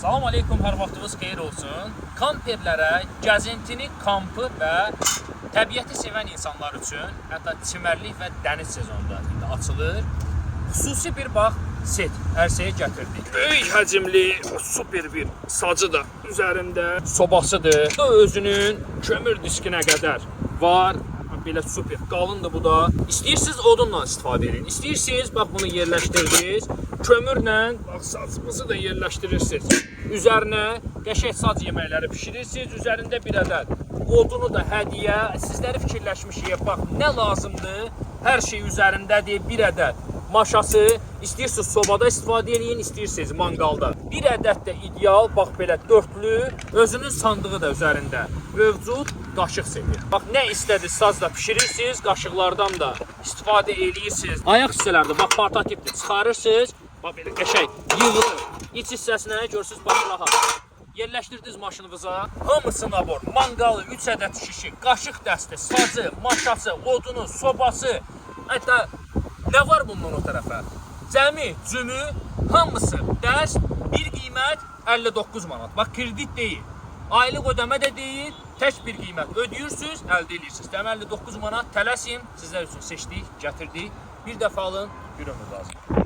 Salam aleykum, hər vaxtınız xeyir olsun. Kamperlərə, gəzintini, kampı və təbiəti sevən insanlar üçün, hətta çimərlik və dəniz sezonunda indi açılır. Xüsusi bir bax set ərsəyə gətirdik. Böyük həcmli, super bir sacı da üzərində sobasıdır. Bu da özünün kömür diskinə qədər var. Belə super qalındır bu da. İstəyirsiniz odunla istifadə edin. İstəyirsiniz bax bunu yerləşdirdiniz. Kömürlə bax sacımızı da yerləşdirirsiniz. Üzərinə qəşəng sac yeməkləri bişirirsiniz. Üzərində bir ədəd odunu da hədiyyə. Sizləri fikirləşmişik. Bax nə lazımdır? Hər şey üzərindədir. Bir ədəd maşası, istəyirsiniz sobada istifadə eləyin, istəyirsiniz manqalda. Bir ədəd də ideal, bax belə dörtlü, özünün sandığı da üzərində mövcud qaşıq seti. Bax nə istədiniz sazla bişirirsiniz, qaşıqlardan da istifadə eləyirsiniz. Ayaq hissələrdə bax portativdir, çıxarırsınız, bax belə qəşəng yığılır. İç hissəsinə görürsüz bax rahat. Yerləşdirdiniz maşınınıza. Hamısı nabor. Manqalı, 3 ədəd şişi, qaşıq dəsti, sazı, maşası, odunu, sobası. Hətta nə var bundan o tərəfə? Cəmi, cümü, hamısı dəst, bir qiymət 59 manat. Bax kredit deyil. Aylıq ödəmə də deyil, tək bir qiymət ödəyirsiniz, əldə edirsiniz. Deməli 59 manat tələsin, sizlər üçün seçdik, gətirdik. Bir dəfə alın, bir ömür lazım.